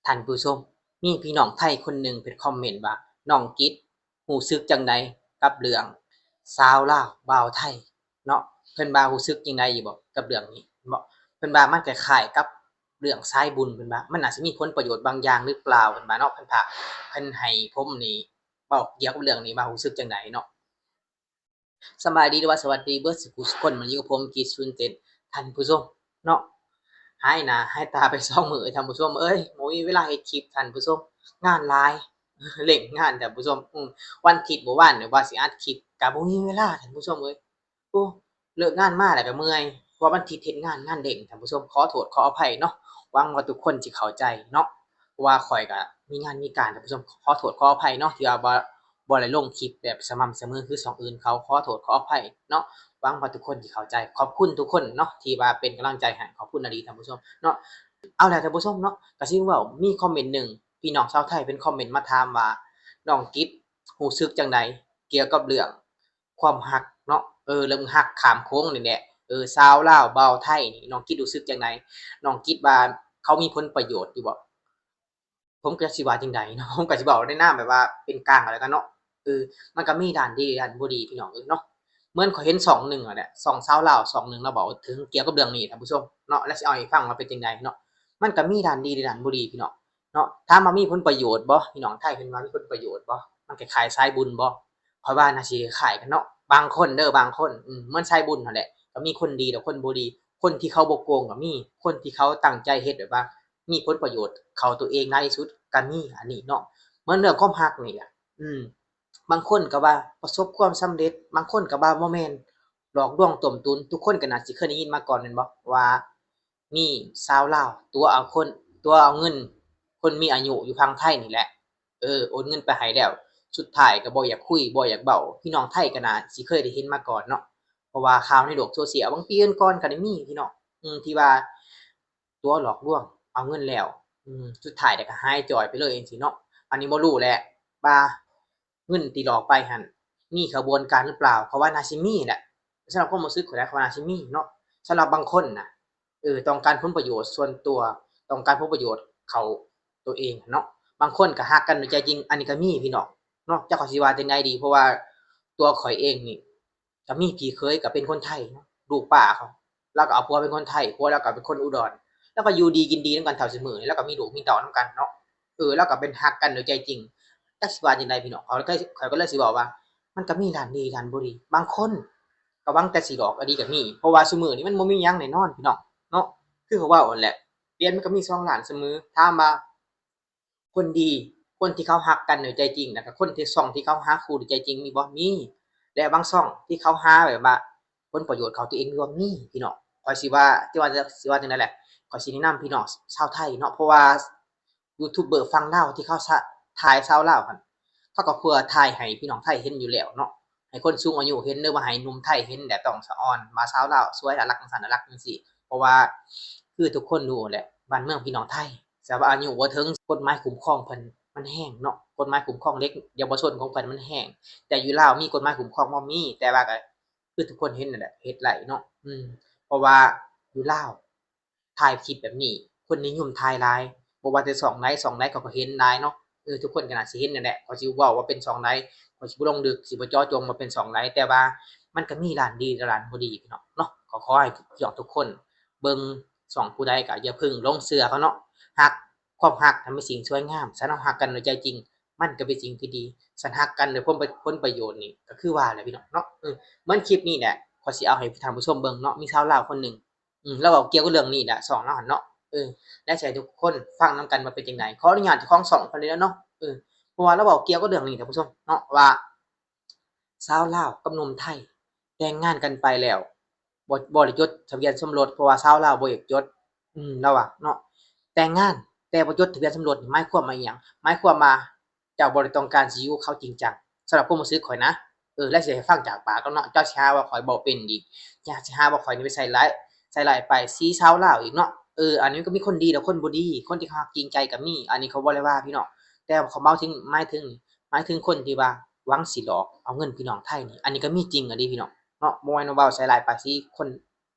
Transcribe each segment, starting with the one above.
ທ່ານຜູ້ຊົມ, ມີພີ່ນ້ອງໄທຄົນໜຶ່ງເພິ່ນຄອມເມັນວ່າ ນ້ອງກິດຮູ້ສຶກຈັ່ງໃດກັບເລື່ອງສາວລາວບ່າວໄທເນາະ? ເພິ່ນວ່າຮູ້ສຶກຈັ່ງໃດຢູ່ບໍ່ກັບເລື່ອງນີ້ເນາະ? ເພິ່ນວ່າມັນຄ້າຍໆກັບເລື່ອງສາຍບຸນ, ເພິ່ນວ່າມັນອາດຊິມີຜົນປະໂຫຍດບາງຢ່າງຫຼືເປົ່າ ເພິ່ນວ່າເນາະ. ເພິ່ນພາກ ເພິ່ນໃຫ້ຜົມນີ້ເວົ້າກ່ຽວກັບເລື່ອງນີ້ວ່າຮູ້ສຶກຈັ່ງໃດເນາະ. ສະບາຍດີ ຫຼືວ່າສະຫວັດດີເບິດສູ່ຜູ້ສູ່ຄົນ, ມາຢູ່ກັບຜົມ ກິດ ສູນເຈັດ ທ່ານຜູ້ຊົມເນາະ. ຫາຍໜ້າຫາຍຕາໄປສອງມື້ ທ່ານຜູ້ຊົມເອີຍ, ບໍ່ມີເວລາເຮັດຄລິບທ່ານຜູ້ຊົມ, ງານຫຼາຍ ເລັ່ງງານທ່ານຜູ້ຊົມ. ອືມ ວັນອາທິດມື້ວານນີ້ວ່າຊິອັດຄລິບ ກະບໍ່ມີເວລາທ່ານຜູ້ຊົມເອີຍ. ໂອ້ ເລີກງານມາແລ້ວກະເມື່ອຍ, ເພາະວ່າວັນອາທິດເຮັດງານ, ງານເລັ່ງທ່ານຜູ້ຊົມ, ຂໍໂທດຂໍອະໄພເນາະ. ຫວັງວ່າທຸກຄົນຊິເຂົ້າໃຈເນາະ, ເພາະວ່າຂ້ອຍກະມີງານມີການທ່ານຜູ້ຊົມ, ຂໍໂທດຂໍອະໄພເນາະ ທີ່ວ່າບໍ່ ບໍ່ໄດ້ລົງຄລິບແບບສະໝ່ຳສະເໝີຄືຊ່ອງອື່ນເຂົາ, ຂໍໂທດຂໍອະໄພເນາະ. ຫວັງວ່າທຸກຄົນຊິເຂົ້າໃຈ. ຂອບຄຸນທຸກຄົນເນາະ ທີ່ວ່າເປັນກຳລັງໃຈໃຫ້, ຂອບຄຸນອີ່ຫຼີທ່ານຜູ້ຊົມເນາະ. ເອົາແຫຼະທ່ານຜູ້ຊົມເນາະ, ກະຊິເວົ້າ ມີຄອມເມັນໜຶ່ງ ພີ່ນ້ອງຊາວໄທເພິ່ນຄອມເມັນມາຖາມວ່າ ນ້ອງກິດຮູ້ສຶກຈັ່ງໃດກ່ຽວກັບເລື່ອງຄວາມຮັກເນາະ? ເອີ ເລື່ອງຮັກຂ້າມໂຂງນີ້ແຫຼະ, ເອີ ສາວລາວບ່າວໄທນີ້ ນ້ອງກິດຮູ້ສຶກຈັ່ງໃດ? ນ້ອງກິດວ່າເຂົາມີຜົນປະໂຫຍດຢູ່ບໍ່? ຜົມກະຈັກຊິວ່າຈັ່ງໃດເນາະ, ຜົມກະຊິເວົ້າໃນນາມແບບວ່າເປັນກາງກໍແລ້ວກັນເນາະ. ເອີ ມັນກະມີດ້ານດີດ້ານບໍ່ດີພີ່ນ້ອງເອີຍເນາະ. ເໝືອນຂ້ອຍເຫັນຊ່ອງໜຶ່ງຫັ້ນແຫຼະ, ຊ່ອງສາວລາວຊ່ອງໜຶ່ງລາວເວົ້າເຖິງກ່ຽວກັບເລື່ອງນີ້ທ່ານຜູ້ຊົມເນາະ, ແລ້ວຊິເລົ່າໃຫ້ຟັງວ່າເປັນຈັ່ງໃດເນາະ. ມັນກະມີດ້ານດີແລະດ້ານບໍ່ດີພີ່ນ້ອງເນາະ. ຖາມວ່າມີຜົນປະໂຫຍດບໍ່? ພີ່ນ້ອງໄທເພິ່ນວ່າມີຜົນປະໂຫຍດບໍ່? ມັນຄ້າຍໆສາຍບຸນບໍ່? ຂ້ອຍວ່າໜ້າຊິຄ້າຍກັນເນາະ, ບາງຄົນເດີ ບາງຄົນ ອືມ ເໝືອນສາຍບຸນຫັ້ນແຫຼະ, ກະມີຄົນດີແລະຄົນບໍ່ດີ. ຄົນທີ່ເຂົາບໍ່ໂກງກໍມີ, ຄົນທີ່ເຂົາຕັ້ງໃຈເຮັດແບບວ່າມີຜົນປະໂຫຍດເຂົ້າຕົວເອງຫຼາຍທີ່ສຸດກໍມີ ອັນນີ້ເນາະ. ເໝືອນເລື່ອງຄວາມຮັກນີ້ແຫຼະ ອືມ ບາງຄົນກໍວ່າປະສົບຄວາມສຳເລັດ, ບາງຄົນກໍວ່າບໍ່ແມ່ນ, ຫຼອກລວງຕົ້ມຕຸນ. ທຸກຄົນກໍໜ້າຊິເຄີຍໄດ້ຍິນມາກ່ອນແມ່ນບໍ່ ວ່າມີຊາວລາວຕົວະເອົາຄົນ, ຕົວະເອົາເງິນຄົນມີອາຍຸຢູ່ຝັ່ງໄທນີ້ແຫຼະ, ເອີ ໂອນເງິນໄປໃຫ້ແລ້ວ ສຸດທ້າຍກໍບໍ່ຢາກຄຸຍ ບໍ່ຢາກເວົ້າ. ພີ່ນ້ອງໄທກໍໜ້າຊິເຄີຍໄດ້ເຫັນມາກ່ອນເນາະ, ເພາະວ່າຂ່າວໃນໂລກໂຊຊຽວບາງປີກ່ອນໆກໍໄດ້ມີພີ່ນ້ອງ ອືມ ທີ່ວ່າຕົວະຫຼອກລວງເອົາເງິນແລ້ວ ອືມ ສຸດທ້າຍແລ້ວກໍຫາຍຈ່ອຍໄປເລີຍຈັ່ງຊີ້ເນາະ. ອັນນີ້ບໍ່ຮູ້ແຫຼະວ່າເງິນທີ່ຫຼອກໄປຫັ້ນມີຂະບວນການຫຼືເປົ່າ, ເພາະວ່າໜ້າຊິມີແຫຼະ. ສຳລັບຄວາມຮູ້ສຶກຂ້ອຍນະ ເພາະວ່າໜ້າຊິມີເນາະ. ສຳລັບບາງຄົນນະ ເອີ ຕ້ອງການຜົນປະໂຫຍດສ່ວນຕົວ, ຕ້ອງການຜົນປະໂຫຍດເຂົ້າຕົວເອງເນາະ. ບາງຄົນກໍຮັກກັນດ້ວຍໃຈຈິງ, ອັນນີ້ກໍມີພີ່ນ້ອງເນາະ. ຈັກຂ້ອຍຊິວ່າຈັ່ງໃດດີ ເພາະວ່າຕົວຂ້ອຍເອງນີ້ ກໍມີພີ່ເຂີຍກໍເປັນຄົນໄທເນາະ, ລູກປ້າເຂົາ ລາວກໍເອົາຜົວເປັນຄົນໄທ, ຜົວລາວກໍເປັນຄົນອຸດອນ, ລາວກໍຢູ່ດີກິນດີນຳກັນເທົ່າຊຸມື້ນີ້, ລາວກໍມີລູກມີເຕົ້ານຳກັນເນາະ. ເອີ ລາວກໍເປັນ ຮັກກັນໂດຍໃຈຈິງ. ຂ້ອຍກໍເລີຍຊິເວົ້າວ່າ ມັນກໍມີດ້ານດີດ້ານບໍ່ດີ. ບາງຄົນກໍຫວັງແຕ່ຊິຫຼອກກໍດີກໍມີ, ເພາະວ່າຊຸມື້ນີ້ມັນບໍ່ມີຫຍັງແນ່ນອນພີ່ນ້ອງເນາະ. ຄືເຂົາເວົ້າຫັ້ນແຫຼະ, ຫຼຽນມັນກໍມີສອງດ້ານສະເໝີ. ຖາມວ່າ ຄົນດີ, ຄົນທີ່ເຂົາຮັກກັນໂດຍໃຈຈິງ, ແລ້ວກໍຄົນທີ່ ຊ່ອງທີ່ເຂົາຫາຄູ່ໂດຍໃຈຈິງມີບໍ່? ມີ. ແລະບາງຊ່ອງທີ່ເຂົາຫາແບບວ່າຜົນປະໂຫຍດເຂົ້າຕົວເອງມີບໍ່? ມີພີ່ນ້ອງ. ຂ້ອຍຊິວ່າ ຈະວ່າ ຈະຊິວ່າຈັ່ງໃດແຫຼະ, ຂ້ອຍຊິແນະນຳພີ່ນ້ອງຊາວໄທເນາະ, ເພາະວ່າຢູທູບເບີຝັ່ງລາວທີ່ເຂົາ ສະ ຖ່າຍຊາວລາວຫັ້ນ ເຂົາກໍເພື່ອຖ່າຍໃຫ້ພີ່ນ້ອງໄທເຫັນຢູ່ແລ້ວເນາະ, ໃຫ້ຄົນສູງອາຍຸເຫັນ ຫຼືວ່າໃຫ້ໜຸ່ມໄທເຫັນແຫຼະ, ຕ້ອງສະອອນວ່າສາວລາວສວຍ ໜ້າຮັກ ຈັ່ງຊັ້ນໜ້າຮັກຈັ່ງຊີ້. ເພາະວ່າຄືທຸກຄົນຮູ້ແຫຼະ ບ້ານເມືອງພີ່ນ້ອງໄທ ສະວ່າອາຍຸບໍ່ເຖິງ ກົດໝາຍຄຸ້ມຄອງເພິ່ນມັນແຮງເນາະ, ກົດໝາຍຄຸ້ມຄອງເດັກເຍົາວະຊົນຂອງເພິ່ນມັນແຮງ. ແຕ່ຢູ່ລາວມີກົດໝາຍຄຸ້ມຄອງບໍ່? ມີ, ແຕ່ວ່າກໍຄືທຸກຄົນເຫັນນັ້ນແຫຼະ ເຮັດໄດ້ເນາະ. ອືມ ເພາະວ່າຢູ່ລາວ ຖ່າຍຄລິບແບບນີ້ ຄົນນິຍົມຖ່າຍຫຼາຍ, ບໍ່ວ່າແຕ່ຊ່ອງໃດຊ່ອງໃດເຂົາກໍເຫັນຫຼາຍເນາະ. ເອີ ທຸກຄົນກໍໜ້າຊິເຫັນນັ້ນແຫຼະ, ຂ້ອຍຊິເວົ້າວ່າເປັນຊ່ອງໃດ ຂ້ອຍຊິບໍ່ລົງເລິກ ຊິບໍ່ເຈາະຈົງວ່າເປັນຊ່ອງໃດ, ແຕ່ວ່າມັນກໍມີດ້ານດີ ແລະ ດ້ານບໍ່ດີພີ່ນ້ອງເນາະ. ກໍຂໍໃຫ້ພີ່ນ້ອງທຸກຄົນເບິ່ງຊ່ອງຜູ້ໃດກໍຢ່າເພິ່ງຫຼົງເຊື່ອເຂົາເນາະ. ຮັກ ຄວາມຮັກນັ້ນເປັນສິ່ງສວຍງາມ, ຄັນເຮົາຮັກກັນໂດຍໃຈຈິງ ມັນກໍເປັນສິ່ງທີ່ດີ. ຄັນຮັກກັນໂດຍຜົນປະ ຜົນປະໂຫຍດນີ້ ກໍຄືວ່າແຫຼະພີ່ນ້ອງເນາະ. ເອີ ເໝືອນຄລິບນີ້ແຫຼະ ຂ້ອຍຊິເອົາໃຫ້ທ່ານຜູ້ຊົມເບິ່ງເນາະ, ມີຊາວລາວຄົນໜຶ່ງ ອືມ ລາວເວົ້າກ່ຽວກັບເລື່ອງນີ້ແຫຼະ ຊ່ອງລາວຫັ້ນເນາະ. ເອີ ແລ້ວຊິໃຫ້ທຸກຄົນຟັງນຳກັນວ່າເປັນຈັ່ງໃດ. ຂໍອະນຸຍາດເຈົ້າຂອງຊ່ອງເພິ່ນເລີຍເນາະ. ເອີ ເພາະວ່າລາວເວົ້າກ່ຽວກັບເລື່ອງນີ້ທ່ານຜູ້ຊົມເນາະ ວ່າຊາວລາວກັບໜຸ່ມໄທແຕ່ງງານກັນໄປແລ້ວ ບໍ່ ບໍ່ໄດ້ຈົດທະບຽນສົມລົດ ເພາະວ່າຊາວລາວບໍ່ຢາກຈົດ. ອືມ ລາວວ່າເນາະ ແຕ່ງງານແຕ່ບໍ່ຈົດທະບຽນສົມລົດນີ້ ໝາຍຄວາມວ່າອີ່ຫຍັງ? ໝາຍຄວາມວ່າ ເຈົ້າບໍ່ໄດ້ຕ້ອງການຊິຢູ່ກັບເຂົາຈິງຈັງ. ສຳລັບຄວາມຮູ້ສຶກຂ້ອຍນະ ເອີ ແລະ ຊິໃຫ້ຟັງຈາກປາກລາວເນາະ, ເຈົ້າຊິຫາວ່າຂ້ອຍເວົ້າເປັນອີກ, ເຈົ້າຊິຫາວ່າຂ້ອຍນີ້ໄປໃສ່ຮ້າຍ ໃສ່ຮ້າຍປ້າຍສີຊາວລາວອີກເນາະ. ເອີ ອັນນີ້ກໍມີຄົນດີ ແລະ ຄົນບໍ່ດີ, ຄົນທີ່ເຂົາຮັກຈິງໃຈກໍມີ, ອັນນີ້ຂ້ອຍບໍ່ໄດ້ວ່າພີ່ນ້ອງ, ແຕ່ຂ້ອຍເວົ້າເຖິງ ໝາຍເຖິງ ໝາຍເຖິງຄົນທີ່ວ່າຫວັງຊິຫຼອກເອົາເງິນພີ່ນ້ອງໄທນີ້, ອັນນີ້ກໍມີຈິງອີ່ຫຼີພີ່ນ້ອງເນາະ, ບໍ່ແມ່ນວ່າເວົ້າໃສ່ຮ້າຍປ້າຍສີຄົນ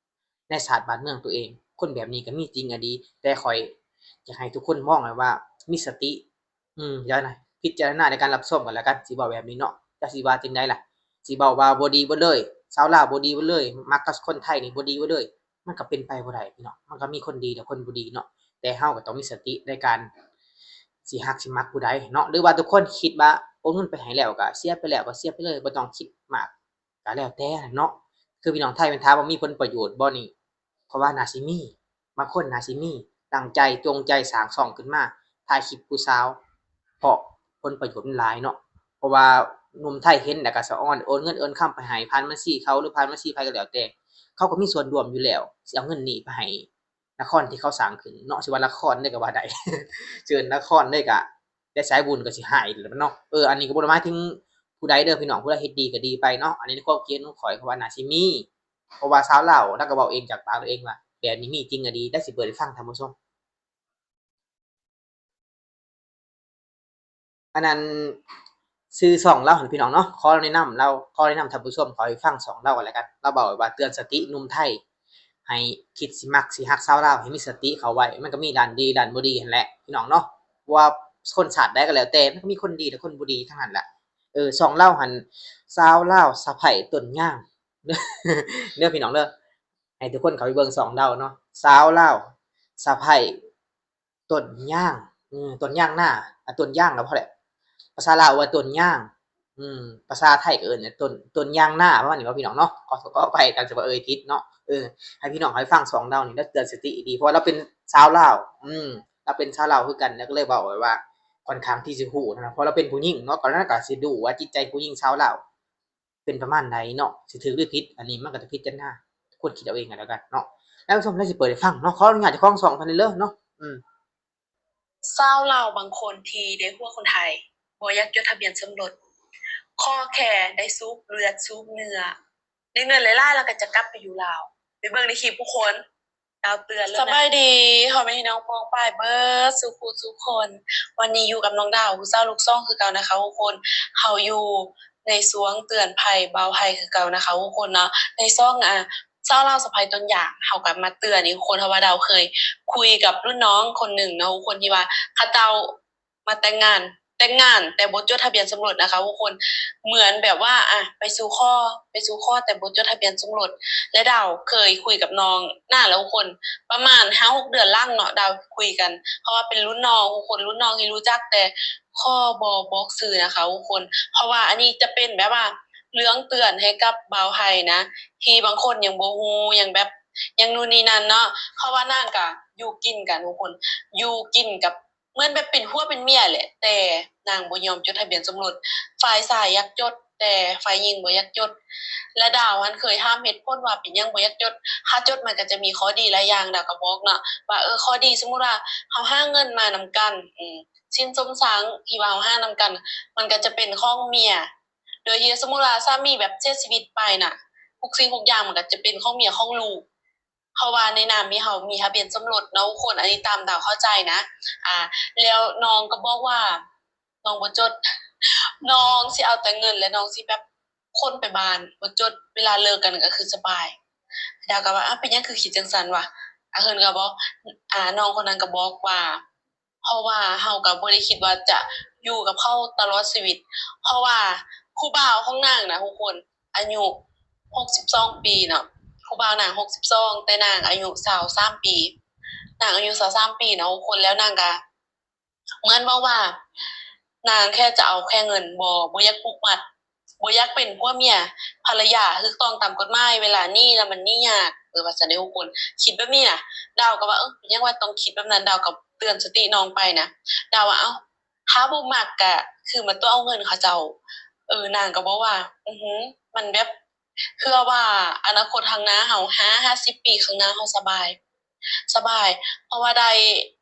ໃນຊາດບ້ານເມືອງຕົວເອງ. ຄົນແບບນີ້ກໍມີຈິງອີ່ຫຼີ, ແຕ່ຂ້ອຍຢາກໃຫ້ທຸກຄົນມອງໄວ້ວ່າ ມີສະຕິ ອືມ ຢ່ານະ ພິຈາລະນາໃນການຮັບຊົມກັນແລ້ວກັນ ຊິເວົ້າແບບນີ້ເນາະ. ຈັກຊິວ່າຈັ່ງໃດລະ ຊິເວົ້າວ່າບໍ່ດີເບິດເລີຍ ຊາວລາວບໍ່ດີເບິດເລີຍ ມັກກັບຄົນໄທນີ້ບໍ່ດີເບິດເລີຍ ມັນກໍເປັນໄປບໍ່ໄດ້ພີ່ນ້ອງ. ມັນກໍມີຄົນດີ ແລະ ຄົນບໍ່ດີເນາະ ແຕ່ເຮົາກໍຕ້ອງມີສະຕິໃນການຊິຮັກຊິມັກຜູ້ໃດເນາະ ຫຼືວ່າທຸກຄົນຄິດວ່າໂອນເງິນໄປໃຫ້ແລ້ວກໍເສຍໄປແລ້ວ ກໍເສຍໄປເລີຍ ບໍ່ຕ້ອງຄິດມາກ ກໍແລ້ວແຕ່ເນາະ. ຄືພີ່ນ້ອງໄທເພິ່ນຖາມວ່າມີຜົນປະໂຫຍດບໍ່ນີ້ ຂ້ອຍວ່າໜ້າຊິມີ ບາງຄົນໜ້າຊິມີຕັ້ງໃຈ ຈົງໃຈສ້າງຊ່ອງຂຶ້ນມາຖ່າຍຄລິບຜູ້ສາວ ເພາະຜົນປະໂຫຍດມັນຫຼາຍເນາະ. ເພາະວ່າໜຸ່ມໄທເຫັນແລ້ວກໍສະອອນ ໂອນເງິນໂອນຄຳໄປໃຫ້ ຜ່ານບັນຊີເຂົາ ຫຼືຜ່ານບັນຊີໃຜກໍແລ້ວແຕ່ ເຂົາກໍມີສ່ວນຮ່ວມຢູ່ແລ້ວ ຊິເອົາເງິນນີ້ໄປໃຫ້ນະຄອນທີ່ເຂົາສ້າງຂຶ້ນເນາະ ຊິວ່ານະຄອນເລີຍກໍວ່າໄດ້ ເຊີນນະຄອນເລີຍກໍ ແຕ່ສາຍບຸນກໍຊິໃຫ້ແລ້ວເນາະ. ເອີ ອັນນີ້ກໍບໍ່ໄດ້ໝາຍເຖິງຜູ້ໃດເດີພີ່ນ້ອງ ຜູ້ໃດເຮັດດີກໍດີໄປເນາະ. ອັນນີ້ໃນຄວາມຄິດເຫັນຂອງຂ້ອຍ ຂ້ອຍວ່າໜ້າຊິມີ ເພາະວ່າຊາວລາວລາວກໍເວົ້າເອງຈາກປາກລາວເອງວ່າແບບນີ້ມີຈິງກໍດີ ດຽວຊິເປີດໃຫ້ຟັງທ່ານຜູ້ຊົມ. ອັນນັ້ນ ຊື່ຊ່ອງລາວຫັ້ນພີ່ນ້ອງເນາະ ຂໍແນະນຳລາວ ຂໍແນະນຳທ່ານຜູ້ຊົມເຂົ້າໄປຟັງຊ່ອງລາວກໍແລ້ວກັນ. ລາວເວົ້າວ່າເຕືອນສະຕິໜຸ່ມໄທ ໃຫ້ຄິດຊິມັກຊິຮັກສາວລາວ ໃຫ້ມີສະຕິເຂົ້າໄວ້ ມັນກໍມີດ້ານດີດ້ານບໍ່ດີຫັ້ນແຫຼະພີ່ນ້ອງເນາະ. ບໍ່ວ່າຄົນຊາດໃດກໍແລ້ວແຕ່ ມັນກໍມີຄົນດີ ແລະ ຄົນບໍ່ດີທັງນັ້ນແຫຼະ. ເອີ ຊ່ອງລາວຫັ້ນ ສາວລາວສະໃພ້ຕົ້ນຍາງ ເດີພີ່ນ້ອງເດີ ໃຫ້ທຸກຄົນເຂົ້າໄປເບິ່ງຊ່ອງລາວເນາະ ສາວລາວສະໃພ້ ຕົ້ນຍາງ ອືມ ຕົ້ນຍາງນາ ອາ ຕົ້ນຍາງກໍພໍແຫຼະ ພາສາລາວວ່າຕົ້ນຍາງ ອືມ ພາສາໄທກໍເອີ້ນຕົ້ນ ຕົ້ນຍາງນາ ປະມານນີ້ເນາະພີ່ນ້ອງເນາະ. ຂໍ ຂໍອະໄພຖ້າວ່າເອີ່ຍຜິດເນາະ. ເອີ ໃຫ້ພີ່ນ້ອງເຂົ້າໄປຟັງຊ່ອງລາວນີ້ ລາວເຕືອນສະຕິດີ ເພາະວ່າລາວເປັນຊາວລາວ ອືມ ລາວເປັນຊາວລາວຄືກັນ ລາວກໍເລີຍເວົ້າໄວ້ວ່າຂ້ອນຂ້າງທີ່ຊິຮູ້ນະ ເພາະລາວເປັນຜູ້ຍິງເນາະ ກໍລາວກໍຊິຮູ້ວ່າຈິດໃຈຜູ້ຍິງຊາວລາວ ເປັນປະມານໃດເນາະ ຊິຖືກຫຼືຜິດ ອັນນີ້ມັນກໍຕ້ອງພິຈາລະນາ ທຸກຄົນຄິດເອົາເອງກໍແລ້ວກັນເນາະ. ທ່ານຜູ້ຊົມ ດຽວຊິເປີດໃຫ້ຟັງເນາະ ຂໍອະນຸຍາດເຈົ້າຂອງຊ່ອງເພິ່ນເລີຍເນາະ. ອືມ ຊາວລາວບາງຄົນທີ່ໄດ້ຫົວຄົນໄທ ບໍ່ຢາກຈົດທະບຽນສົມລົດ ຂໍແຄ່ໄດ້ສູບເລືອດສູບເນື້ອ ໄດ້ເງິນຫຼາຍໆ ແລ້ວກໍຈະກັບໄປຢູ່ລາວ. ໄປເບິ່ງໃນຄລິບທຸກຄົນ ດາວເຕືອນແລ້ວນະ. ສະບາຍດີພໍ່ແມ່ພີ່ນ້ອງປ້ອງປາຍເບິດສູ່ຜູ້ສູ່ຄົນ. ວັນນີ້ຢູ່ກັບນ້ອງດາວ ຜູ້ສາວລູກສອງຄືເກົ່ານະຄະທຸກຄົນ. ເຮົາຢູ່ໃນຊ່ວງເຕືອນໄພບ່າວໄພຄືເກົ່ານະຄະທຸກຄົນເນາະ ໃນຊ່ອງ ອາ ສາວລາວສະໃພ້ຕົ້ນຍາງ. ເຮົາກໍມາເຕືອນອີກທຸກຄົນ ເພາະວ່າດາວເຄີຍຄຸຍກັບລຸ້ນນ້ອງຄົນໜຶ່ງເນາະທຸກຄົນ ທີ່ວ່າເຂົາເຈົ້າ ມາແຕ່ງງານ ແຕ່ງງານແຕ່ບໍ່ຈົດທະບຽນສົມລົດນະຄະທຸກຄົນ. ເໝືອນແບບວ່າ ອາ ໄປສູ່ຂໍ ໄປສູ່ຂໍແຕ່ບໍ່ຈົດທະບຽນສົມລົດ ແລະ ດາວເຄີຍຄຸຍກັບນ້ອງນານແລ້ວທຸກຄົນ ປະມານຫ້າຫົກເດືອນຫຼັງເນາະ ດາວຄຸຍກັນ ເພາະວ່າເປັນລຸ້ນນ້ອງທຸກຄົນ ລຸ້ນນ້ອງທີ່ຮູ້ຈັກແຕ່ຂໍບໍ່ບອກຊື່ນະຄະທຸກຄົນ. ເພາະວ່າອັນນີ້ຈະເປັນແບບວ່າເລື່ອງເຕືອນໃຫ້ກັບບ່າວໄພນະ ທີ່ບາງຄົນຍັງບໍ່ຮູ້ ຍັງແບບ ຍັງນູ່ນນີ້ນັ້ນເນາະ ເພາະວ່ານາງກະຢູ່ກິນກັນທຸກຄົນ ຢູ່ກິນກັບ ເໝືອນແບບເປັນຜົວເປັນເມຍແຫຼະ ແຕ່ນາງບໍ່ຍອມຈົດທະບຽນສົມລົດ ຝ່າຍຊາຍຢາກຈົດ ແຕ່ຝ່າຍຍິງບໍ່ຢາກຈົດ. ແລະ ດາວຫັ້ນເຄີຍຖາມເຫດຜົນວ່າເປັນຫຍັງບໍ່ຢາກຈົດ ຖ້າຈົດມັນກໍຈະມີຂໍ້ດີຫຼາຍຢ່າງ ດາວກໍບອກເນາະວ່າ ເອີ ຂໍ້ດີສົມມຸດວ່າເຮົາຫາເງິນມານຳກັນ ອືມ ສິນສົມສັງທີ່ວ່າເຮົາຫານຳກັນ ມັນກໍຈະເປັນຂອງເມຍ ໂດຍທີ່ສົມມຸດວ່າສາມີແບບເສຍຊີວິດໄປນະ ທຸກສິ່ງທຸກຢ່າງມັນກໍຈະເປັນຂອງເມຍຂອງລູກ. ເພາະວ່າໃນນາມທີ່ເຮົາມີທະບຽນສົມລົດເນາະທຸກຄົນ ອັນນີ້ຕາມດາວເຂົ້າໃຈນະ ອາ ແລ້ວນ້ອງກໍບອກວ່ານ້ອງບໍ່ຈົດ ນ້ອງຊິເອົາແຕ່ເງິນ ແລະ ນ້ອງຊິແບບຂົນໄປບ້ານ ບໍ່ຈົດ ເວລາເລີກກັນກໍຄືສະບາຍ. ດາວກໍວ່າ ອາ ເປັນຫຍັງຄືຄິດຈັ່ງຊັ້ນວະ? ອາ ເພິ່ນກໍບອກ ອາ ນ້ອງຄົນນັ້ນກໍບອກວ່າ ເພາະວ່າເຮົາກໍບໍ່ໄດ້ຄິດວ່າຈະຢູ່ກັບເຂົາຕະຫຼອດຊີວິດ ເພາະວ່າຜູ້ບ່າວຂອງນາງນະທຸກຄົນ ອາຍຸຫົກສິບສອງປີເນາະ ຜູ້ບ່າວນາງຫົກສິບສອງ ແຕ່ນາງອາຍຸຊາວສາມປີ ນາງອາຍຸຊາວສາມປີເນາະທຸກຄົນ ແລ້ວນາງກະ ເໝືອນບອກວ່ານາງແຄ່ຈະເອົາແຄ່ເງິນ ບໍ່ ບໍ່ຢາກຜູກມັດ ບໍ່ຢາກເປັນຜົວເມຍພັນລະຍາຖືກຕ້ອງຕາມກົດໝາຍ ເວລາໜີແລ້ວມັນໜີຍາກ ເອີ ວ່າຊັ້ນເດ້ທຸກຄົນ ຄິດແບບນີ້ນະ ດາວກໍວ່າ ເອີ ເປັນຫຍັງວ່າຕ້ອງຄິດແບບນັ້ນ ດາວກໍເຕືອນສະຕິນ້ອງໄປນະ ດາວວ່າ ເອົ້າ ຖ້າບໍ່ມັກກະຄືມາຕົວະເອົາເງິນເຂົາເຈົ້າ ເອີ ນາງກໍບອກວ່າ ອື ມັນແບບ ເພື່ອວ່າອະນາຄົດຂ້າງໜ້າເຮົາ ຫ້າ ຫ້າສິບປີຂ້າງໜ້າເຮົາສະບາຍ ສະບາຍ ເພາະວ່າໄດ້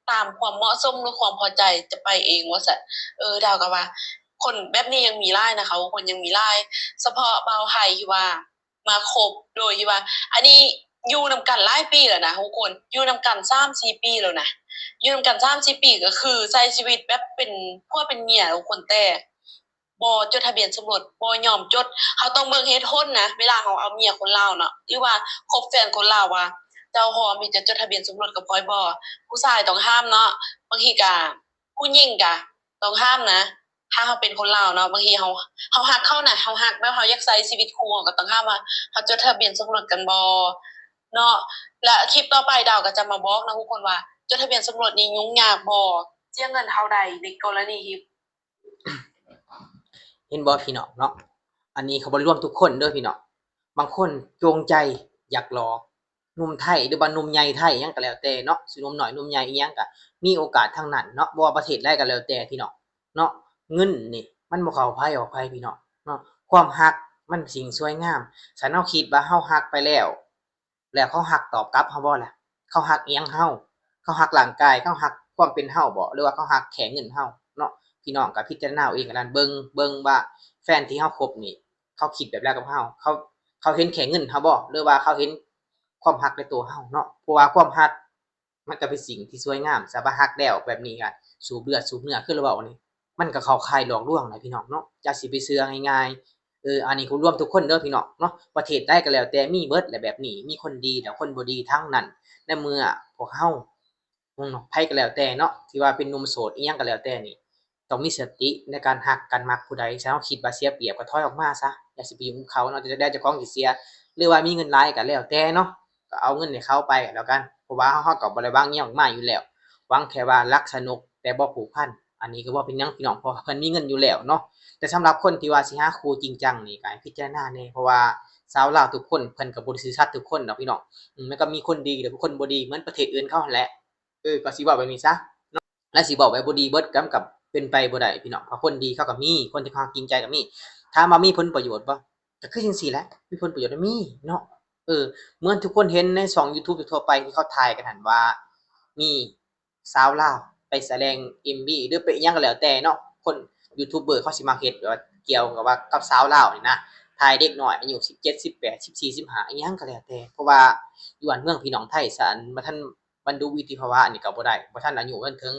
ຕາມຄວາມເໝາະສົມ ຫຼື ຄວາມພໍໃຈຈະໄປເອງວ່າຊັ້ນ ເອີ ດາວກໍວ່າ ຄົນແບບນີ້ຍັງມີຫຼາຍນະຄະ ຄົນຍັງມີຫຼາຍ ສະເພາະບ່າວໄທທີ່ວ່າມາຄົບໂດຍທີ່ວ່າ ອັນນີ້ຢູ່ນຳກັນຫຼາຍປີແລ້ວນະທຸກຄົນ ຢູ່ນຳກັນສາມສີ່ປີແລ້ວນະ ຢູ່ນຳກັນສາມສີ່ປີ ກໍຄືໃຊ້ຊີວິດແບບເປັນຜົວເປັນເມຍທຸກຄົນ ແຕ່ ບໍ່ຈົດທະບຽນສົມລົດ ບໍ່ຍອມຈົດ ເຮົາຕ້ອງເບິ່ງເຫດຜົນນະ ເວລາເຮົາເອົາເມຍຄົນລາວເນາະ ຫຼືວ່າຄົບແຟນຄົນລາວວ່າ ເຈົ້າພ້ອມທີ່ຈະຈົດທະບຽນສົມລົດກັບຂ້ອຍບໍ່? ຜູ້ຊາຍຕ້ອງຖາມເນາະ ບາງທີກະ ຜູ້ຍິງກະຕ້ອງຫ້າມນະ. ຖ້າເຮົາເປັນຄົນລາວເນາະ ບາງທີເຮົາ ເຮົາຮັກເຂົານະ ເຮົາຮັກແບບເຮົາຢາກໃຊ້ຊີວິດຄູ່ ເຮົາກໍຕ້ອງຫ້າມວ່າ ເຮົາຈົດທະບຽນສົມລົດກັນບໍ່ເນາະ. ແລະ ຄລິບຕໍ່ໄປດາວກໍຈະມາບອກນະທຸກຄົນວ່າ ຈົດທະບຽນສົມລົດນີ້ຫຍຸ້ງຍາກບໍ່ ເສຍເງິນເທົ່າໃດ ໃນກໍລະນີທີ່ ເຫັນບໍ່ພີ່ນ້ອງເນາະ ອັນນີ້ເຂົາບໍ່ລວມທຸກຄົນເດີພີ່ນ້ອງ. ບາງຄົນຈົງໃຈຢາກຫຼອກໜຸ່ມໄທ ຫຼືວ່າໜຸ່ມໃຫຍ່ໄທ ຫຍັງກໍແລ້ວແຕ່ເນາະ ຊິໜຸ່ມນ້ອຍໜຸ່ມໃຫຍ່ອີ່ຫຍັງກໍມີໂອກາດທັງນັ້ນເນາະ ບໍ່ວ່າປະເທດໃດກໍແລ້ວແຕ່ພີ່ນ້ອງເນາະ. ເງິນນີ້ມັນບໍ່ເຂົ້າໃຜອອກໃຜພີ່ນ້ອງເນາະ ຄວາມຮັກມັນເປັນສິ່ງສວຍງາມ. ຄັນເຮົາຄິດວ່າເຮົາຮັກໄປແລ້ວ ແລ້ວເຂົາຮັກຕອບກັບເຮົາບໍ່ລະ? ເຂົາຮັກອີ່ຫຍັງເຮົາ? ເຂົາຮັກຮ່າງກາຍ ເຂົາຮັກຄວາມເປັນເຮົາບໍ່ ຫຼືວ່າເຂົາຮັກແຄ່ເງິນເຮົາເນາະ? ພີ່ນ້ອງກໍພິຈາລະນາເອົາເອງກັນນັ້ນ ເບິ່ງ ເບິ່ງວ່າແຟນທີ່ເຮົາຄົບນີ້ ເຂົາຄິດແບບໃດກັບເຮົາ? ເຂົາ ເຂົາເຫັນແຄ່ເງິນເຮົາບໍ່ ຫຼືວ່າເຂົາເຫັນຄວາມຮັກໃນຕົວເຮົາເນາະ? ເພາະວ່າຄວາມຮັກ ມັນກໍເປັນສິ່ງທີ່ສວຍງາມ ສາມາດຮັກແລ້ວແບບນີ້ກໍສູບເລືອດສູບເນື້ອ ຄືລາວເວົ້ານີ້ ມັນກໍເຂົ້າຂ່າຍຫຼອກລວງນະພີ່ນ້ອງເນາະ. ຢ່າຊິໄປເຊື່ອງ່າຍໆ ເອີ ອັນນີ້ກໍລວມທຸກຄົນເດີພີ່ນ້ອງເນາະ ປະເທດໃດກໍແລ້ວແຕ່ມີເບິດແຫຼະແບບນີ້ ມີຄົນດີແລ້ວຄົນບໍ່ດີທັງນັ້ນ. ໃນເມື່ອພວກເຮົາ ເນາະ ໃຜກໍແລ້ວແຕ່ເນາະ ທີ່ວ່າເປັນໜຸ່ມໂສດອີ່ຫຍັງກໍແລ້ວແຕ່ນີ້ ຕ້ອງມີສະຕິໃນການຮັກການມັກຜູ້ໃດ. ຖ້າເຮົາຄິດວ່າເສຍປຽບກໍຖອຍອອກມາຊະ ຢ່າຊິໄປຫຍຸ້ງກັບເຂົາເນາະ ແຕ່ເຈົ້າຂອງຊິເສຍ ຫຼືວ່າມີເງິນຫຼາຍກໍແລ້ວແຕ່ເນາະ ກໍເອົາເງິນໃຫ້ເຂົາໄປກໍແລ້ວກັນ ເພາະວ່າເຮົາກໍບໍ່ໄດ້ຫວັງຫຍັງມາຢູ່ແລ້ວ ຫວັງແຄ່ວ່າລັກສະໜຸກແຕ່ບໍ່ຜູກພັນ. ອັນນີ້ກໍບໍ່ເປັນຫຍັງພີ່ນ້ອງ ເພາະວ່າເພິ່ນມີເງິນຢູ່ແລ້ວເນາະ. ແຕ່ສຳລັບຄົນທີ່ວ່າຊິຫາຄູ່ຈິງຈັງນີ້ ກໍໃຫ້ພິຈາລະນາແດ່ ເພາະວ່າຊາວລາວທຸກຄົນເພິ່ນກໍບໍ່ໄດ້ຊື່ສັດທຸກຄົນດອກພີ່ນ້ອງ. ອືມ ມັນກໍມີຄົນດີ ແລະ ຄົນບໍ່ດີ ເໝືອນປະເທດອື່ນເຂົາຫັ້ນແຫຼະ. ເອີ ກໍຊິເວົ້າແບບນີ້ຊະເນາະ ແລະ ຊິເວົ້າແບບບໍ່ດີເບິດ ກໍ ກໍເປັນໄປບໍ່ໄດ້ພີ່ນ້ອງ ເພາະຄົນດີເຂົາກໍມີ ຄົນທີ່ເຂົາຈິງໃຈກໍມີ. ຖາມວ່າມີຜົນປະໂຫຍດບໍ່? ກໍຄືຈັ່ງຊີ້ແຫຼະ ມີຜົນປະໂຫຍດ ມີເນາະ. ເອີ ເໝືອນທຸກຄົນເຫັນໃນຊ່ອງຢູທູບທົ່ວໆໄປ ທີ່ເຂົາຖ່າຍກັນຫັ້ນວ່າ ມີສາວລາວໄປສະແດງເອັມວີ ຫຼືໄປອີ່ຫຍັງກໍແລ້ວແຕ່ເນາະ ຄົນຢູທູບເບີເຂົາຊິມັກເຮັດແບບວ່າກ່ຽວກັບວ່າກັບສາວລາວນີ້ນະ ຖ່າຍເດັກນ້ອຍອາຍຸສິບເຈັດ ສິບແປດ ສິບສີ່ ສິບຫ້າ ອີ່ຫຍັງກໍແລ້ວແຕ່ ເພາະວ່າຢູ່ບ້ານເມືອງພີ່ນ້ອງໄທ ສານ ບໍ່ທັນ ບັນລຸວຸດທິພາວະນີ້ກໍບໍ່ໄດ້ ບໍ່ທັນອາຍຸມັນເຖິງ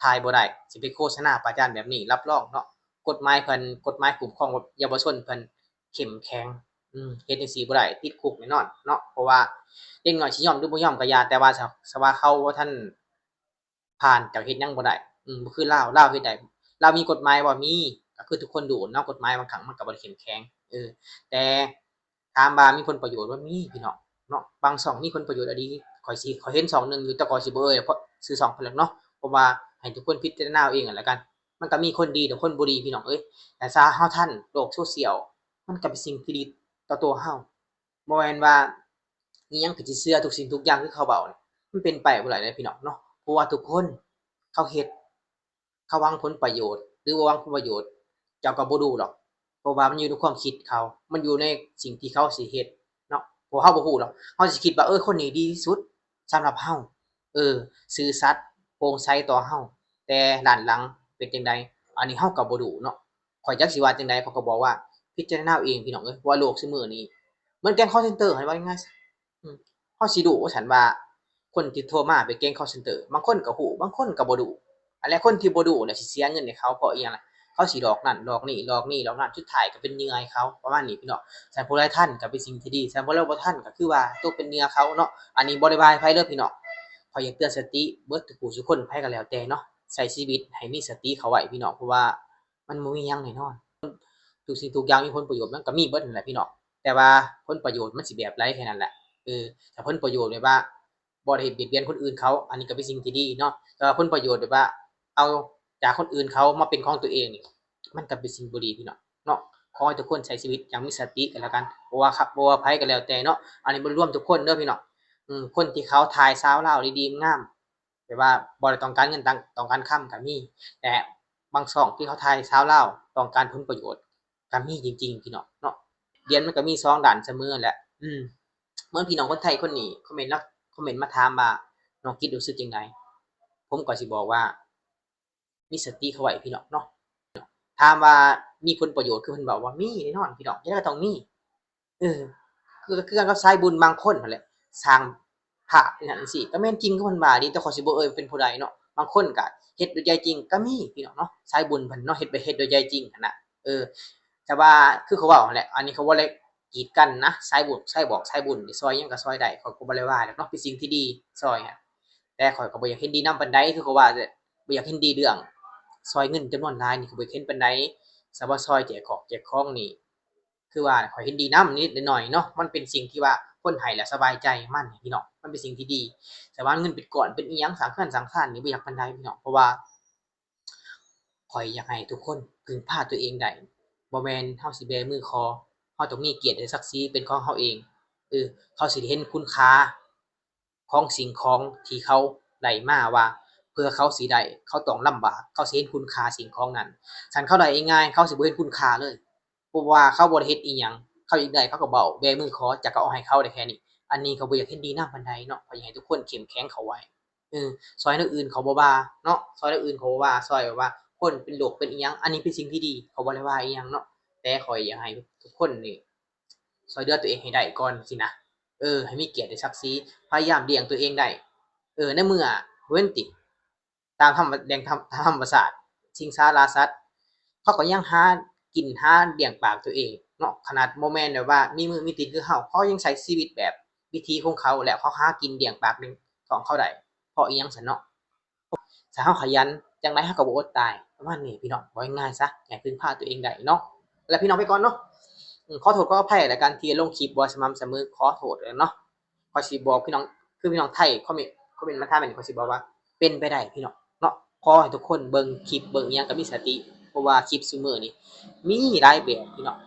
ຖ່າຍບໍ່ໄດ້. ຊິໄປໂຄສະນາປະຈານແບບນີ້ ຮັບຮອງເນາະ ກົດໝາຍເພິ່ນ ກົດໝາຍຄຸ້ມຄອງເຍົາວະຊົນເພິ່ນເຂັ້ມແຂງ ອືມ ເຮັດຈັ່ງຊີ້ບໍ່ໄດ້ ຕິດຄຸກແນ່ນອນເນາະ. ເພາະວ່າເດັກນ້ອຍຊິຍອມຫຼືບໍ່ຍອມກໍຢ່າ ແຕ່ວ່າ ສະ ສະວ່າເຂົາບໍ່ທັນຜ່ານ ເຈົ້າເຮັດຫຍັງບໍ່ໄດ້ ອືມ ບໍ່ຄືລາວ ລາວເຮັດໄດ້ ລາວມີກົດໝາຍບໍ່? ມີ ກໍຄືທຸກຄົນຮູ້ເນາະ ກົດໝາຍບາງຄັ້ງມັນກໍບໍ່ໄດ້ເຂັ້ມແຂງ ເອີ ແຕ່ ຖາມວ່າມີຜົນປະໂຫຍດບໍ່? ມີພີ່ນ້ອງເນາະ ບາງຊ່ອງມີຜົນປະໂຫຍດອີ່ຫຼີ ຂ້ອຍຊິ ຂ້ອຍເຫັນຊ່ອງໜຶ່ງຢູ່ ແຕ່ຂ້ອຍຊິບໍ່ເອີ່ຍເພາະຊື່ຊ່ອງເພິ່ນດອກເນາະ ເພາະວ່າໃຫ້ທຸກຄົນພິຈາລະນາເອົາເອງກັນແລ້ວກັນ. ມັນກໍມີຄົນດີ ແລະ ຄົນບໍ່ດີພີ່ນ້ອງເອີຍ ແຕ່ຖ້າເຮົາທັນໂລກໂຊຊຽວ ມັນກໍເປັນສິ່ງທີ່ດີຕໍ່ຕົວເຮົາ ບໍ່ແມ່ນວ່າອີ່ຫຍັງກໍຊິເຊື່ອທຸກສິ່ງທຸກຢ່າງຄືເຂົາເວົ້າ ມັນເປັນໄປບໍ່ໄດ້ເດ້ພີ່ນ້ອງເນາະ ເພາະວ່າທຸກຄົນເຂົາເຮັດ ເຂົາຫວັງຜົນປະໂຫຍດ ຫຼືບໍ່ຫວັງຜົນປະໂຫຍດ ເຈົ້າກໍບໍ່ຮູ້ດອກ ເພາະວ່າມັນຢູ່ໃນຄວາມຄິດເຂົາ ມັນຢູ່ໃນສິ່ງທີ່ເຂົາຊິເຮັດເນາະ ເພາະເຮົາບໍ່ຮູ້ດອກ ເຮົາຊິຄິດວ່າ ເອີ ຄົນນີ້ດີທີ່ສຸດສຳລັບເຮົາ ເອີ ຊື່ສັດໂປ່ງໃສຕໍ່ເຮົາ ແຕ່ດ້ານຫຼັງເປັນຈັ່ງໃດ ອັນນີ້ເຮົາກໍບໍ່ຮູ້ເນາະ. ຂ້ອຍຈັກຊິວ່າຈັ່ງໃດ ຂ້ອຍກໍບອກວ່າພິຈາລະນາເອົາເອງພີ່ນ້ອງເອີຍ ເພາະວ່າໂລກຊຸມື້ນີ້ເໝືອນແກ້ງຄໍເຊັນເຕີຫັ້ນ ເວົ້າງ່າຍໆຊະ ອືມ ເຮົາຊິຮູ້ຊັ້ນວ່າຄົນທີ່ໂທມາເປັນແກ້ງຄໍເຊັນເຕີ ບາງຄົນກໍຮູ້ ບາງຄົນກໍບໍ່ຮູ້ ອັນແຫຼະ ຄົນທີ່ບໍ່ຮູ້ແລ້ວຊິເສຍເງິນໃຫ້ເຂົາເພາະອີ່ຫຍັງລະ? ເຂົາຊິຫຼອກນັ້ນຫຼອກນີ້ ຫຼອກນີ້ຫຼອກນັ້ນ ສຸດທ້າຍກໍເປັນເຫຍື່ອໃຫ້ເຂົາ ປະມານນີ້ພີ່ນ້ອງ. ຄັນຜູ້ໃດທັນກໍເປັນສິ່ງທີ່ດີ ຄັນຜູ້ໃດບໍ່ທັນກໍຄືວ່າຕົກເປັນເຫຍື່ອເຂົາເນາະ. ອັນນີ້ບໍ່ໄດ້ວ່າໃຜເດີພີ່ນ້ອງ ຂ້ອຍຢາກເຕືອນສະຕິເບິດທຸກຜູ້ທຸກຄົນ ໃຜກໍແລ້ວແຕ່ເນາະ ໃຊ້ຊີວິດໃຫ້ມີສະຕິເຂົ້າໄວ້ພີ່ນ້ອງ ເພາະວ່າ ມັນບໍ່ມີຫຍັງແນ່ນອນ ທຸກສິ່ງທຸກຢ່າງມີຜົນປະໂຫຍດ ມັນກໍມີເບິດຫັ້ນແຫຼະພີ່ນ້ອງ ແຕ່ວ່າຜົນປະໂຫຍດມັນຊິແບບໃດແຄ່ນັ້ນແຫຼະ. ເອີ ຖ້າຜົນປະໂຫຍດແບບວ່າບໍ່ໄດ້ເຮັດບຽດບຽນຄົນອື່ນເຂົາ ອັນນີ້ກໍເປັນສິ່ງທີ່ດີເນາະ ແຕ່ວ່າຜົນປະໂຫຍດແບບວ່າເອົາຈາກຄົນອື່ນເຂົາມາເປັນຂອງຕົວເອງນີ້ ມັນກໍເປັນສິ່ງບໍ່ດີພີ່ນ້ອງເນາະ. ຂໍໃຫ້ທຸກຄົນໃຊ້ຊີວິດຢ່າງມີສະຕິກັນແລ້ວກັນ ບໍ່ວ່າ ບໍ່ວ່າໃຜກໍແລ້ວແຕ່ເນາະ ອັນນີ້ບໍ່ລວມທຸກຄົນເດີພີ່ນ້ອງ. ເອີ ຄົນທີ່ເຂົາຖ່າຍສາວລາວດີໆງາມ ແບບວ່າບໍ່ໄດ້ຕ້ອງການເງິນ ຕ້ອງ ຕ້ອງການຄຳກໍມີ ແຕ່ບາງຊ່ອງທີ່ເຂົາຖ່າຍສາວລາວຕ້ອງການຜົນປະໂຫຍດກໍມີຈິງໆ ພີ່ນ້ອງເນາະ. ຫຼຽນມັນກໍມີສອງດ້ານສະເໝີແຫຼະ. ອືມ ເໝືອນພີ່ນ້ອງຄົນໄທຄົນນີ້ຄອມເມັນ ຄອມເມັນມາຖາມວ່າ ນ້ອງກິດຮູ້ສຶກຈັ່ງໃດ? ຜົມກໍຊິບອກວ່າ ມີສະຕິເຂົ້າໄວ້ພີ່ນ້ອງເນາະ. ຖາມວ່າມີຜົນປະໂຫຍດຄືເພິ່ນເວົ້າບໍ່? ມີແນ່ນອນພີ່ນ້ອງ ຍັງໄງກໍຕ້ອງມີ. ເອີ ຄື ຄືກັນກັບສາຍບຸນບາງຄົນຫັ້ນແຫຼະ ສ້າງພາບຈັ່ງຊັ້ນຈັ່ງຊີ້ ກໍແມ່ນຈິງຄືເພິ່ນວ່າເດ ແຕ່ຂ້ອຍຊິບໍ່ເອີ່ຍວ່າເປັນຜູ້ໃດເນາະ. ບາງຄົນກໍເຮັດດ້ວຍໃຈຈິງກໍມີພີ່ນ້ອງເນາະ ສາຍບຸນເພິ່ນເນາະ ເຮັດໄປ ເຮັດດ້ວຍໃຈຈິງຫັ້ນນະ. ເອີ ແຕ່ວ່າຄືເຂົາເວົ້າຫັ້ນແຫຼະ ອັນນີ້ເຂົາບໍ່ໄດ້ກີດກັນນະ ສາຍບຸນ ສາຍບອກ ສາຍບຸນ ຊິຊ່ອຍຫຍັງກໍຊ່ອຍໄດ້ ຂ້ອຍກໍບໍ່ໄດ້ວ່າດອກເນາະ ເປັນສິ່ງທີ່ດີຊ່ອຍຫັ້ນ. ແຕ່ຂ້ອຍກໍບໍ່ຢາກເຫັນດີນຳປານໃດ ຄືເຂົາວ່າ ບໍ່ຢາກເຫັນດີເລື່ອງ ຊ່ອຍເງິນຈຳນວນຫຼາຍນີ້ ຂ້ອຍບໍ່ເຫັນປານໃດ. ສະວ່າຊ່ອຍແຈກຂອງແຈກຂອງນີ້ ຄືວ່າຂ້ອຍເຫັນດີນຳນິດໜ້ອຍເນາະ, ມັນເປັນສິ່ງທີ່ວ່າຄົນໃຫ້ແລ້ວສະບາຍໃຈ ມັນ ພີ່ນ້ອງ ມັນເປັນສິ່ງທີ່ດີ. ແຕ່ວ່າເງິນເປັນກ້ອນເປັນອີ່ຫຍັງ ສ້າງເຮືອນສ້າງຊານນີ້ ບໍ່ຢາກປານໃດ ພີ່ນ້ອງ, ເພາະວ່າຂ້ອຍຢາກໃຫ້ທຸກຄົນເພິ່ງພາຕົວເອງໄດ້, ບໍ່ແມ່ນເຮົາຊິແບມືຂໍ, ເຮົາຕ້ອງມີກຽດ ແລະ ສັກສີເປັນຂອງເຮົາເອງ. ເອີ ເຂົາຊິໄດ້ເຫັນຄຸນຄ່າ ຂອງສິ່ງຂອງທີ່ເຂົາໄດ້ມາວ່າ ເພື່ອເຂົາຊິໄດ້ ເຂົາຕ້ອງລຳບາກ, ເຂົາຊິເຫັນຄຸນຄ່າສິ່ງຂອງນັ້ນ. ຄັນເຂົາໄດ້ງ່າຍໆ ເຂົາຊິບໍ່ເຫັນຄຸນຄ່າເລີຍ, ເພາະວ່າເຂົາບໍ່ໄດ້ເຮັດອີ່ຫຍັງ, ເຂົາຢາກໄດ້ເຂົາກໍເວົ້າແບມືຂໍ ຈັກກໍເອົາໃຫ້ເຂົາໄດ້ແຄ່ນີ້. ອັນນີ້ກໍບໍ່ຢາກເຫັນດີນຳປານໃດເນາະ, ຂ້ອຍຢາກໃຫ້ທຸກຄົນເຂັ້ມແຂງເຂົ້າໄວ້. ເອີ ຊ່ອຍແນວອື່ນເຂົາບໍ່ວ່າເນາະ, ຊ່ອຍແນວອື່ນເຂົາບໍ່ວ່າ, ຊ່ອຍແບບວ່າຄົນເປັນໂລກເປັນອີ່ຫຍັງ ອັນນີ້ເປັນສິ່ງທີ່ດີ, ເຂົາບໍ່ໄດ້ວ່າອີ່ຫຍັງເນາະ, ແຕ່ຂ້ອຍຢາກໃຫ້ທຸກຄົນນີ້ ຊ່ອຍເຫຼືອຕົວເອງໃຫ້ໄດ້ກ່ອນຊີ້ນະ. ເອີ ໃຫ້ມີກຽດ ໄດ້ສັກສີ, ພະຍາຍາມລ້ຽງຕົວເອງໄດ້. ເອີ ໃນເມື່ອເຫັນຕິ ຕາມທຳ ແຫຼ່ງທຳ ທຳມະຊາດ ສິງສາລາສັດ ເຂົາກໍຍັງຫາກິນຫາລ້ຽງປາກຕົວເອງເນາະ, ຂະໜາດບໍ່ແມ່ນແບບວ່າມີມືມີຕີນຄືເຮົາ, ເຂົາຍັງໃຊ້ຊີວິດແບບວິຖີຂອງເຂົາ ແລ້ວເຂົາຫາກິນລ້ຽງປາກລ້ຽງທ້ອງເຂົາໄດ້ ເພາະອີ່ຫຍັງຊັ້ນເນາະ? ຖ້າເຮົາຂະຫຍັນ ຈັ່ງໃດເຮົາກໍບໍ່ອົດຕາຍ ປະມານນີ້ພີ່ນ້ອງ. ເວົ້າງ່າຍໆຊະ ໃຫ້ເພິ່ງພາຕົວເອງໄດ້ເນາະ. ແລ້ວພີ່ນ້ອງໄປກ່ອນເນາະ. ອືມ ຂໍໂທດຂໍອະໄພແລ້ວກັນ ທີ່ລົງຄລິບບໍ່ສະໝ່ຳສະເໝີ, ຂໍໂທດເນາະ. ຂ້ອຍຊິບອກພີ່ນ້ອງ ຄືພີ່ນ້ອງໄທຄອມເມັນ ຄອມເມັນມາຖາມແມ່ນ ຂ້ອຍຊິບອກວ່າ ເປັນໄປໄດ້ພີ່ນ້ອງເນາະ, ຂໍໃຫ້ທຸກຄົນເບິ່ງຄລິບເບິ່ງອີ່ຫຍັງກໍມີສະຕິ ເພາະວ່າຄລິບຊຸມື້ນີ້ມີຫຼາຍແບບພີ່ນ້ອງ.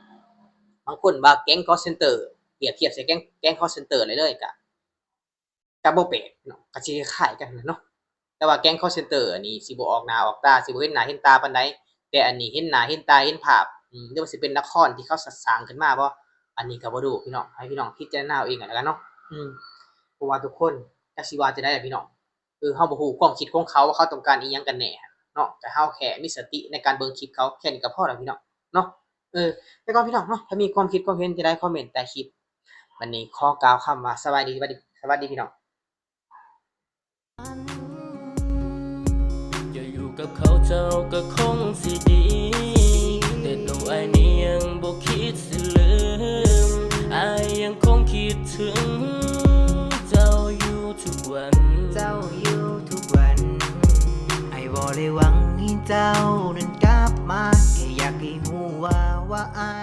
ບາງຄົນວ່າແກ້ງຄໍເຊັນເຕີ ປຽບທຽບໃສ່ແກ້ງ ແກ້ງຄໍເຊັນເຕີໄດ້ເລີຍ ກະ ກະບໍ່ແປກເນາະ, ກະຊິຄ້າຍໆກັນຫັ້ນແຫຼະເນາະ. ແຕ່ວ່າແກ້ງຄໍເຊັນເຕີອັນນີ້ຊິບໍ່ອອກໜ້າອອກຕາ ຊິບໍ່ເຫັນໜ້າເຫັນຕາປານໃດ, ແຕ່ອັນນີ້ເຫັນໜ້າເຫັນຕາເຫັນພາບ. ອືມ ຫຼືວ່າຊິເປັນລະຄອນທີ່ເຂົາສ້າງຂຶ້ນມາບໍ່ ອັນນີ້ກໍບໍ່ຮູ້ພີ່ນ້ອງ, ໃຫ້ພີ່ນ້ອງພິຈາລະນາເອົາເອງກໍແລ້ວກັນເນາະ. ອືມ ເພາະວ່າທຸກຄົນ ຈັກຊິວ່າຈັ່ງໃດລະພີ່ນ້ອງ, ເອີ ເຮົາບໍ່ຮູ້ຄວາມຄິດຂອງເຂົາວ່າເຂົາຕ້ອງການອີ່ຫຍັງກັນແນ່ເນາະ. ແຕ່ເຮົາແຄ່ມີສະຕິໃນການເບິ່ງຄລິບເຂົາ ແຄ່ນີ້ກໍພໍແລ້ວພີ່ນ້ອງເນາະ. ເອີ ໄປກ່ອນພີ່ນ້ອງເນາະ, ຖ້າມີຄວາມຄິດຄວາມເຫັນຈັ່ງໃດ ຄອມເມັນໃຕ້ຄລິບ. ບັດນີ້ຂໍກ່າວຄຳວ່າ ສະບາຍດີ ສະບາຍດີ ສະບາຍດີພີ່ນ້ອງ. ຈະຢູ່ກັບເຂົາເຈົ້າກໍຄົງຊິດີ, ແຕ່ໂຕອ້າຍນີ້ຍັງບໍ່ຄິດຊິລືມ, ອ້າຍຍັງຄົງຄິດເຖິງເຈົ້າຢູ່ທຸກວັນ, ເຈົ້າຢູ່ທຸກວັນ. ອ້າຍບໍ່ໄດ້ຫວັງໃຫ້ເຈົ້ານັ້ນກັບມາ, ແຄ່ຢາກໃຫ້ຮູ້ວ່າ ວ່າອ້າຍ